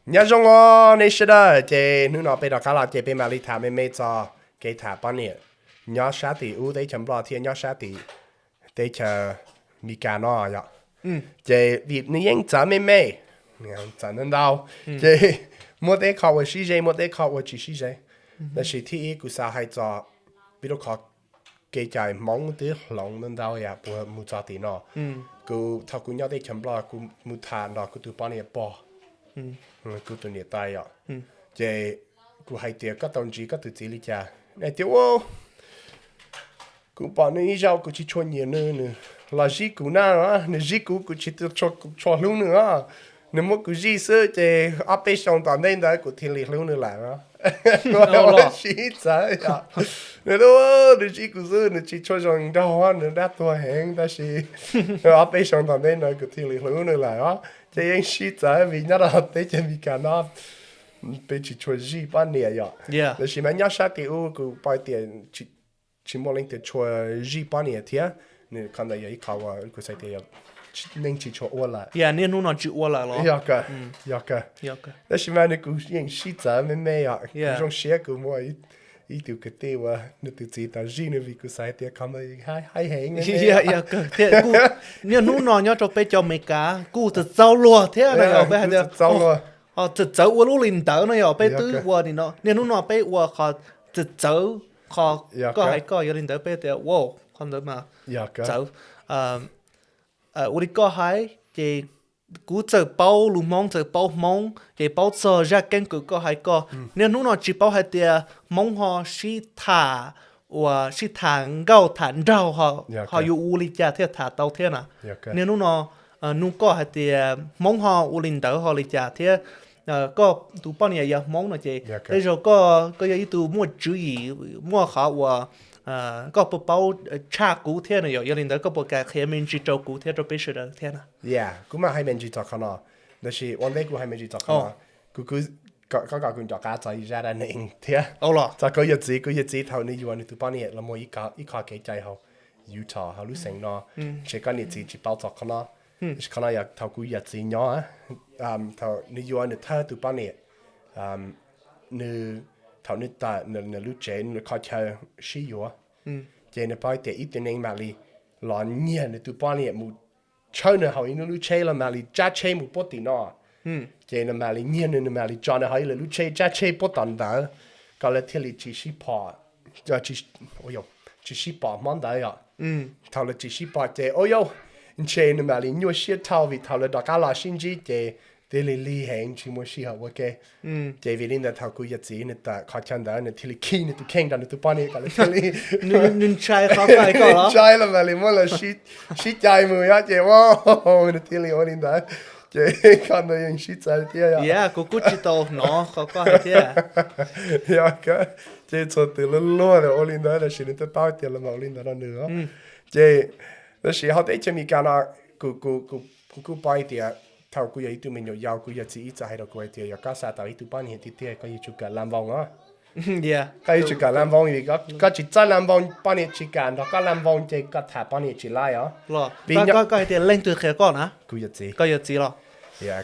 Nyob zoo os nej sawv daws, ces hnub no peb rov qab los ces peb mam li tham me me txog kev tham poj niam nyob sab tim ub teb chaws Nplog thiab nyob sab tim teb chaws Meskas no yom. Ces vim nws yeej txawv me me, txawv ntau ntau, ces muaj tej qho uas sib ze, muaj tej qho uas tsis sib ze. Tab sis thib ib kuv xav hais txog vim rau qhov kev cai Hmoob twb hloov ntau ntau yam puas mus txog tim no. Kuv thaum kuv nyob teb chaws Nplog kuv mus tham nrog kuv tus poj niam pog, kuv tus niam tais yom, ces kuv hais tias koj tau ntsib koj tus txiv li cas, nws tias ua kuv pom nws ib zaug kuv tsis tshua nyiam nws, nws los zij kuv na, nws zij kuv kuv tsis tshua hlub nws os, nws muab kuv zij xwb ces ob peb xyoo tom ntej ntawd kuv thiaj li hlub nws lawm. Sib txawv yom, nws, nws zij kuv xwb, nws tsis tshua zoo nraug, nws dab tuag heev, tab sis ob peb xyoo tom ntej no kuv thiaj li hlub nws lawm os. Ces yeej sib txawv vim nyob rau teb chaws Amelikas no peb tsis tshua zij poj niam yom. Tab sis mas nyob sab tim ub kuv pom tias tsis muaj leej twg tshua zij poj niam thiab. Nws qhov ntawd yog ib qho uas kuv xav tias neeg tsis tshua ua lawm. Yog niaj hnub no tsis ua lawm los? Yog kawg, yog kawg. Tab sis mas nws kuv yeej sib txawv me me yom. Kuv zoo siab kuv muaj ib tug kwv tij uas nws tus txiv tau zij nws vim kuv xav hais tias qhov ntawd haib heev me me. Niaj hnub no nyob rau peb cov Amelikas kuj txawm txaus luag thiab no yom, peb hais tias txaus luag, txawm txawv ua lub li ntawd no yom, peb twb ua nim no, niaj hnub no peb ua qhov txawm txawv, qhov koj hais koj yog li ntawd peb tias ua qhov ntawd mas txawv. Ua li koj hais ces kuv txawm paub lus Hmoob, txawm paub Hmoob ces paub txog zaj keeb kwm koj hais koj. Niaj hnub no tsis paub hais tias Hmoob ho sib tham, uas sib tham nkauj tham nraug ho yuav ua li cas thiaj tham tau thiab na. Niaj hnub no nug koj hais tias Hmoob ho ua li ntawd ho li cas thiab. Koj tus poj niam yog Hmoob no ces tej zaug koj, koj yog ib tug muaj tswv yim, muaj qhov uas koj puas paub tshaj kuv thiab no yom. Yog li ntawd koj puas kam qhia me ntsis rau kuv thiab rau peb sawv daws thiab na? Kuv mam hais me ntsis txog qhov no, tab sis ua ntej kuv hais me ntsis txog qhov no, kuv, koj kom kuv nco qab txog ib zaj dab neeg thiab txog kuv yawm txiv. Kuv yawm txiv thaum nws yuav nws tus poj niam los muaj ib qho kev cai hauv Utah hauv lub xeev no, ntshe koj niam txiv tsis paub txog qhov no. Tab sis qhov no yog thaum kuv yawm txiv nyob, thaum nws yuav nws thawj tus poj niam, nws, thaum nws tawm nws lub tsev nws qhov chaw sib yuav, ces nws paub tias ib tug neeg mam li los nyiag nws tus poj niam mus tshawb nws hauv ib lub tsheb los mam li tsab tsheb mus puab tim no. Ces nws mam li nyiag nws, nws mam li tso nws hauv ib lwm lub tsheb tsab tsheb puab tom ntawd, kom lawv thiaj li tsis sib phom, tsis sib pom hmo ntawd yom. Thaum lawv tsis sib pom ces ua yau, ntshe nws mam li nyuaj siab dhau vim thaum lawv rov qab los sib ntsib ces thiaj li lig heev tsis muaj sij hawm ua ke. Ces vim li ntawd thaum kuv yawm txiv nws tawm qhov chaw ntawd nws thiaj li khi nws tus kheej rau nws tus poj niam kom lawv thiaj li, nws ntshai qhov ko hais koj los? Ntshai los mam li muab lawv sib cai mus yom, ces nws thiaj li ua li ntawd. Ces qhov ntawd yeej sib txawv thiab yom. Kuv kuj tsis tau hnov qhov koj hais thiab. Yog, ces txhua tus luag luag ua li ntawd tab sis nws twb paub tias lawv mam ua li ntawd rau nws. Ces tab sis hauv teb chaws Amelikas no, kuv, kuv kuj paub hais tias thaum kuv yog ib tug me nyuam yaus kuv yawm txiv ib txwm hais rau kuv hais tias yog koj xav tau ib tug poj niam tiag tiag koj yuav tsum kam lam voos os. Koj yuav tsum kam lam voos vim koj tsis txawj lam voos, poj niam tsis kam nrog koj lam voos ces koj tham poj niam tsis laij os. Koj hais tias leej twg qhia koj na? Kuv yawm txiv. Koj yawm txiv los?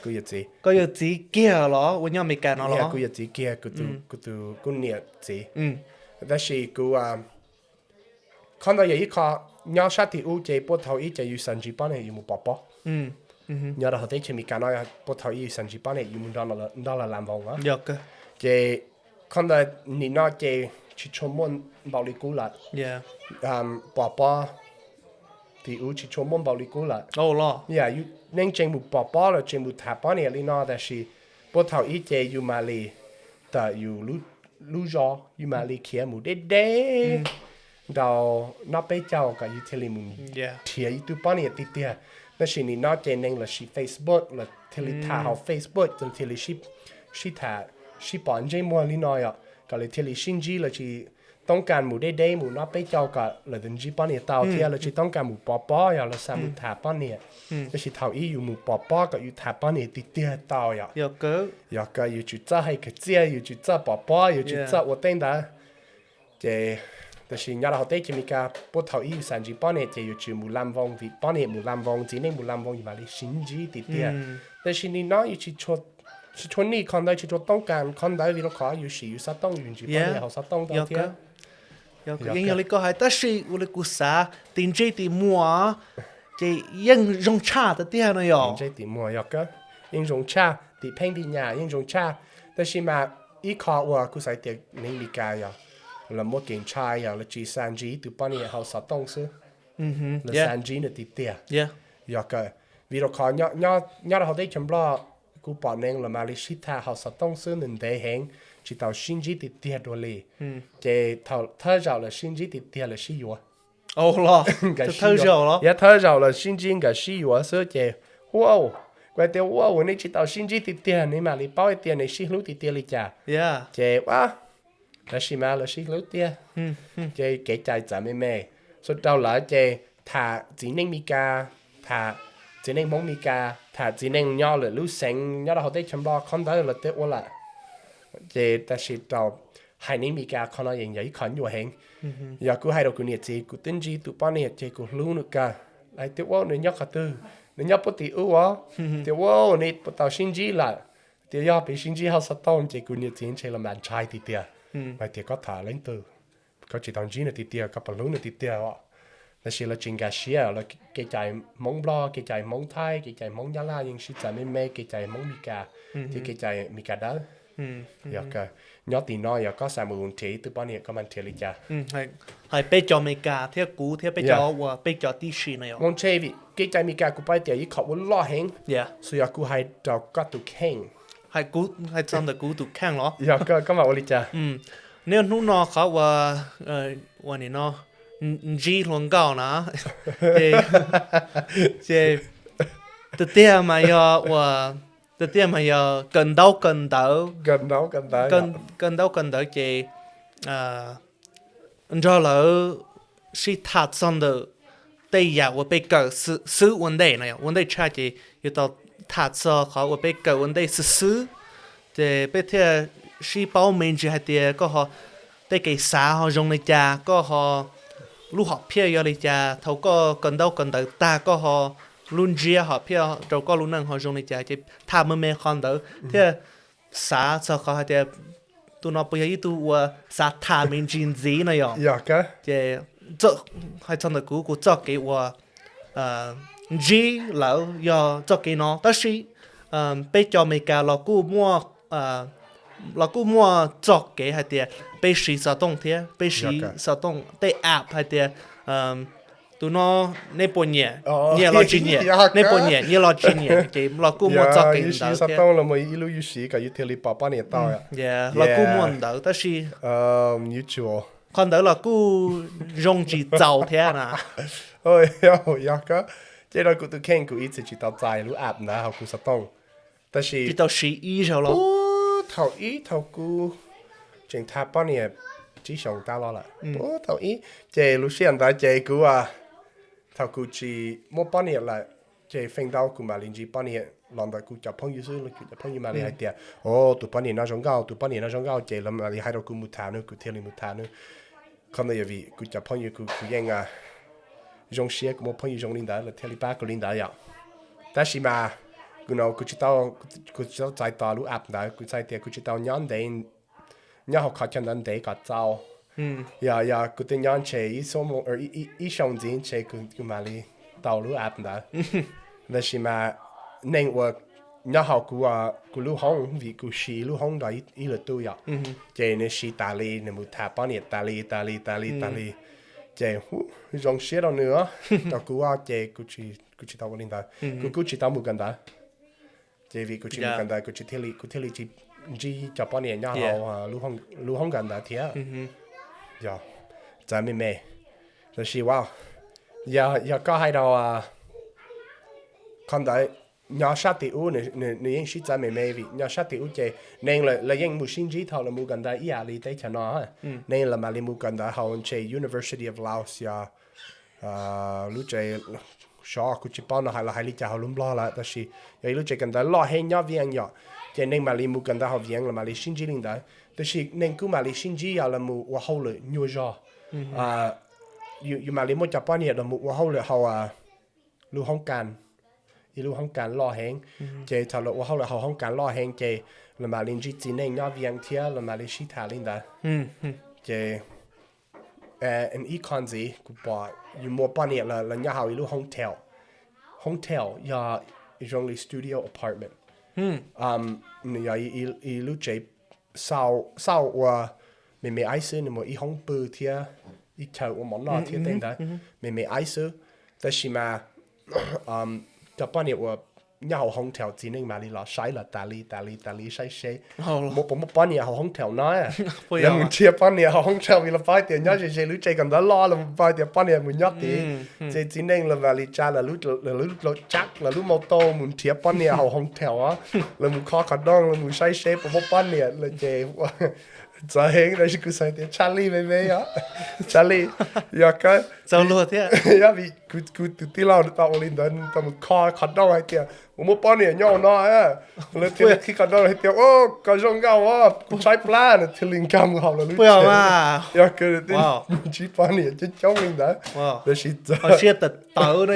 Kuv yawm txiv. Koj yawm txiv kiag los uas nyob Amelikas no los? Kuv yawm txiv kiag, kuv tus, kuv niam txiv. Tab sis kuv, qhov ntawd yog ib qho, nyob sab tim ub ces puag thaum ub ces yus xav ntsib poj niam yus mus pov pob. Nyob rau hauv teb chaws Amelikas no puag thaum ub yus xav ntsib poj niam yus mus nrog lawv lam voos. Ces qhov ntawd nim no ces tsis tshua muaj npaum li qub lawm. Pov pob tim ub tsis tshua muaj npaum li qub lawm. Yam yus neej tseem mus pov pob los tseem mus tham poj niam li no tab sis puag thaum ub ces yus mam li tawm yus lub zos yus mam li khiav mus deb deb rau noj peb caug kom yus thiaj li mus nrhiav ib tug poj niam tiag tiag. Tab sis nim no ces neeg los siv Facebook los thiaj li tham hauv Facebook thiaj li sib tham, sib pom ntsej muag li no yom, kom lawv thiaj li sib ntsib, lawv tsis toob kas mus deb deb mus noj peb caug kom lawv ntsib poj niam tau thiab lawv tsis toob kas mus pov pob yog lawv xav mus tham poj niam. Tab sis thaum ub yus mus pov pob kom yus tham poj niam tiag tiag tau yom. Yog kawg yus tsum txawj hais kwv txhiaj, yus tsum txawj pov pob, yus tsum txawj ua tej ntawd. Ces tab sis nyob rau hauv teb chaws Amelikas puag thaum ub yus xav ntsib poj niam ces yus tsum mus lam voos vim poj niam mus lam voos, txiv neej mus lam voos yus mam li sib ntsib tiag tiag. Tab sis nim no yus tsis tshua tsis tshua nij qhov ntawd, tsis tshua toob kas qhov ntawd vim rau qhov yus sim yus xov tooj, yus ntsib poj niam hauv xov tooj tau thiab. Yeej yog li koj hais, tab sis ua li kuv xav, tim ntsej tim muag ces yeej zoo tshaj tiag tiag no yog. Tim ntsej tim muag yog, yeej zoo tshaj, tim pheej tim nyam yeej zoo tshaj. Tab sis mas ib qho uas kuv xav tias neeg Meskas yog lawv muaj kev ntshai yog lawv tsis xav ntsib tus poj niam hauv xov tooj xwb, lawv xav ntsib nws tiag tiag. Yog kawg, vim rau qhov nyob rau hauv teb chaws Nplog kuv pom neeg los mam li sib tham hauv xov tooj xwb, nws ntev heev, tsis tau sib ntsib tiag tiag dua li. Ces thaum thawj zaum lawv sib ntsib tiag tiag lawv sib yuav. Yog thawj zaum lawv sib ntsib nkawd sib yuav xwb ces, ua, kuv hais tias ua, nej tsis tau sib ntsib tiag tiag nej mam li paub hais tias nej sib hlub tiag tiag li cas. Ces ua, tab sis mas lawv sib hlub tiag. Ces kev cai txawv me me, xub rau lawv ces tham txiv neej Meskas, tham txiv neej Hmoob Meskas, tham txiv neej nyob lwm lub xeev nyob rau hauv teb chaws Nplog qhov ntawd lawv twb ua lawm. Ces tab sis rau haiv neeg Meskas qhov no yeej yog ib qho nyuaj heev. Yog kuv hais rau kuv niam txiv, kuv twb ntsib tus poj niam ces kuv hlub nws kawg. Hais tias ua nws nyob qhov twg, nws nyob puag tim ub os, tias ua nej puas tau sib ntsib lawm, tias yog peb sib ntsib hauv xov tooj ces kuv niam txiv ntshe los mam ntshai tiag tiag. Hais tias koj tham leej twg, koj tsis tau ntsib nws tiag tiag koj puas hlub nws tiag tiag os. Tab sis lawv tsis nkag siab, lawv kev cai Hmoob Nplog, kev cai Hmoob Thaib, kev cai Hmoob Nyab Laj yeej sib txawv me me kev cai Hmoob Meskas thiab kev cai Meskas dawb. Yog nyob tim no yog koj xav mus nrhiav ib tug poj niam koj mam nrhiav li cas? Hais peb cov Meskas thiab kuv thiab peb cov uas peb cov tib si no yog mus ntshe vim kev cai Meskas kuv paub tias ib qho ua loj heev, xwb yog kuv hais rau koj tus kheej. Hais txog ntawm kuv tus kheej los? Yog koj mam ua li cas? Niaj hnub no qhov uas, ua nim no ntsib hluas nkauj na, ces tiag tiag mas yog ua, tiag tiag mas yog kawm ntaub kawm ntawv, kawm ntaub kawm ntawv ces nrog lawv sib tham txog ntawm tej yam uas peb kawm xwb ua ntej no, ua ntej tshaj ces yuav tau tham txog qhov uas peb kawm ua ntej xwb xwb, ces peb thiaj sib paub me ntsis hais tias koj ho, tej kev xav ho zoo li cas, koj ho lub hom phiaj yog li cas, thaum koj kawm ntaub kawm ntawv tag koj ho lub ntsiab hom phiaj rau koj lub neej ho zoo li cas, ces tham me me qhov ntawd thiaj xav txog qhov hais tias tus no puas yog ib tug uas xav tham me ntsis ntxiv no yog. Ces hais txog ntawm kuv, kuv txoj kev uas ntsib lawv yog txoj kev no, tab sis peb cov Amelikas los kuj muaj, los kuj muaj txoj kev hais tias peb siv xov tooj thiab peb siv xov tooj tej app hais tias tus no nej puas nyiam, nyiam los tsis nyiam, nej puas nyiam, nyiam los tsis nyiam, ces los kuj muaj txoj kev ntawd thiab. Ib lub yus siv kom yus thiaj li pom poj niam tau. Los kuj muaj ntawd tab sis qhov ntawd los kuj zoo tsis txaus thiab na. Yog kawg, ces rau kuv tus kheej kuv ib txwm tsis tau txais lub app ntawd hauv kuv xov tooj, tab sis tsis tau siv ib zaug los. Thaum ib thaum kuv tseem tham poj niam tsib xyoos tas los lawm, thaum ib, ces lub sij hawm ntawd ces kuv, thaum kuv tsis muaj poj niam lawm, ces feem ntau kuv mam li ntsib poj niam los ntawm kuv cov phooj ywg xwb, kuv cov phooj ywg mam li hais tias, o, tus poj niam no zoo nkauj, tus poj niam no zoo nkauj, ces lawv mam li hais rau kuv mus tham nws, kuv thiaj li mus tham nws. Qhov ntawd yog vim kuv cov phooj ywg, kuv yeej zoo siab kuv muaj phooj ywg zoo li ntawd lawv thiaj li pab kuv li ntawd yom. Tab sis mas kuv no kuv tsis tau, kuv tsis tau txais tos lub app ntawd, kuv xav tias kuv tsis tau nyob ntev, nyob hauv qhov chaw ntawd ntev kom txaus. Yog, yog kuv twb nyob ntshe ib xyoos ntxiv ntshe kuv mam li tau lub app ntawd. Tab sis mas neeg uas nyob hauv kuv, kuv lub hoob, vim kuv siv lub hoob nrog ib lwm tus yom, ces nws siv tas li, nws mus tham poj niam tas li tas li tas li tas li, ces zoo siab rau nws, rau kuv ces kuv tsis tau ua li ntawd, kuv kuj tsis tau mus kawm ntawv. Ces vim kuv tsis mus kawm ntawv kuv tsis thiaj li, kuv thiaj li tsis ntsib cov poj niam nyob hauv lub hoob kawm ntawv thiab. Yog, txawv me me. Tab sis, wow, yog, yog koj hais rau qhov ntawd, nyob sab tim ub nws yeej sib txawv me me, vim nyob sab tim ub ces neeg lawv yeej mus sib ntsib thaum lawv mus kawm ntawv ib yam li teb chaws no. Neeg lawv mam li mus kawm ntawv hauv ntshe University of Laos yog lub tsev, sov kuv tsis paub no hais los hais li cas hauv lub Nplog lawm, tab sis yog ib lub tsev kawm ntawv loj heev nyob Vias yom, ces neeg mam li mus kawm ntawv hauv Vias los mam li sib ntsib li ntawd. Tab sis neeg kuj mam li sib ntsib yog lawv mus ua hauj lwm nyuaj zog. Yus mam li muaj cov poj niam los mus ua hauj lwm hauv lub hoob kas, ib lub hoob kas loj heev. Ces thaum lawv ua hauj lwm hauv hoob kas loj heev ces lawv mam li ntsib txiv neej nyob Vias thiab lawv mam li sib tham li ntawd. Ces ib qho ntxiv kuv pom yus muaj poj niam lawv nyob hauv ib lub hoob tail. Hoob tail yog zoo li studio apartment. Nws yog ib lub tsev xauj ua me me aib xwb, nws muaj ib hoob pw thiab ib chaw ua mov noj thiab tej ntawd, me me aib xwb. Tab sis mas cov poj niam uas nyob hauv hoob tail txiv neej mam li los saib los tas li tas li tas li saib seb muaj puas muaj poj niam hauv hoob tail no. Lawv mus nrhiav poj niam hauv hoob tail vim lawv paub tias nyob ze ze lub tsev kawm ntawv loj lawv mus paub tias poj niam mus nyob tid. Ces txiv neej lawv mam li tsa lawv lub cab lawv lub mauj tauj mus nrhiav poj niam hauv hoob tail os. Lawv mus kho qhov rooj lawv mus saib seb puas muaj poj niam lawm ces txawv heev tab sis kuv xav tias tshaj lij me me os. Tshaj lij. Yog kawg, yog vim kuv tus tij laug tau ua li ntawd, tau mus kho qhov rooj hais tias puas muaj poj niam nyob hauv no. Lawv thiaj li qhib qhov rooj hais tias, o, koj zoo nkauj os, kuv tshaib plab no thiaj li nkag mus hauv lawv lub tsev. Yog kawg, ntsib poj niam coob coob li ntawd. Tab sis txawv,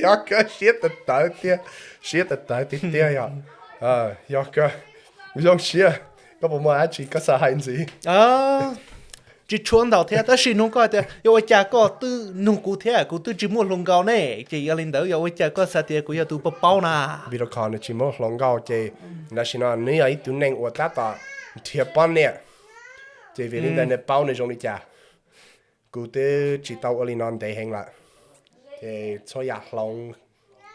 yog kawg siab tawv tawv tiag, siab tawv tawv tiag tiag yog. Yog kawg, zoo siab. Koj puas muaj dab tsi koj xav hais ntxiv? Tsis tshua ntau thiab, tab sis nug koj tias yog ua cas koj twb nug kuv thiab, kuv twb tsis muaj hluas nkauj ne, ces yog li ntawd yog ua cas koj xav tias kuv yog tus paub paub na? Video call nws tsis muaj hluas nkauj ces, tam sim no nws yog ib tug neeg uas tab tom nrhiav poj niam, ces vim li ntawd nws paub nws zoo li cas. Kuv twb tsis tau ua li no ntev heev lawm, ces txhua yam hloov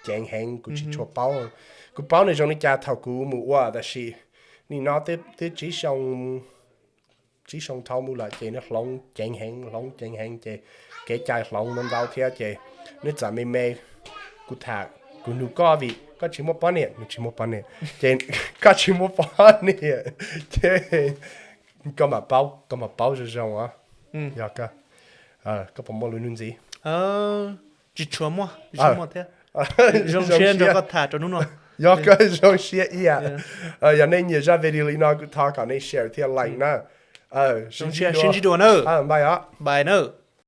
ceev heev kuv tsis tshua paub. Kuv paub nws zoo li cas thaum kuv mus ua, tab sis nim no twb tsib xyoo, tsib xyoo thaum mus lawm ces nws hloov ceev heev, hloov ceev heev ces kev cai hloov ntau ntau thiab ces nws txawm me me. Kuv tham, kuv nug koj vim koj tsis muaj poj niam, nws tsis muaj poj niam, ces koj tsis muaj poj niam ces koj mam paub, koj mam paub zoo zoo os. Yog kawg, koj puas muaj lus nug ntxiv? Tsis tshua muaj, tsis tshua muaj thiab. Zoo siab nrog koj tham rau hnub no. Yog kawg, zoo siab ib yam. Yog nej nyiam zaj video li no kuj thov kom nej share thiab like na. Zoo siab, sib ntsib dua na. Bye os. Bye na.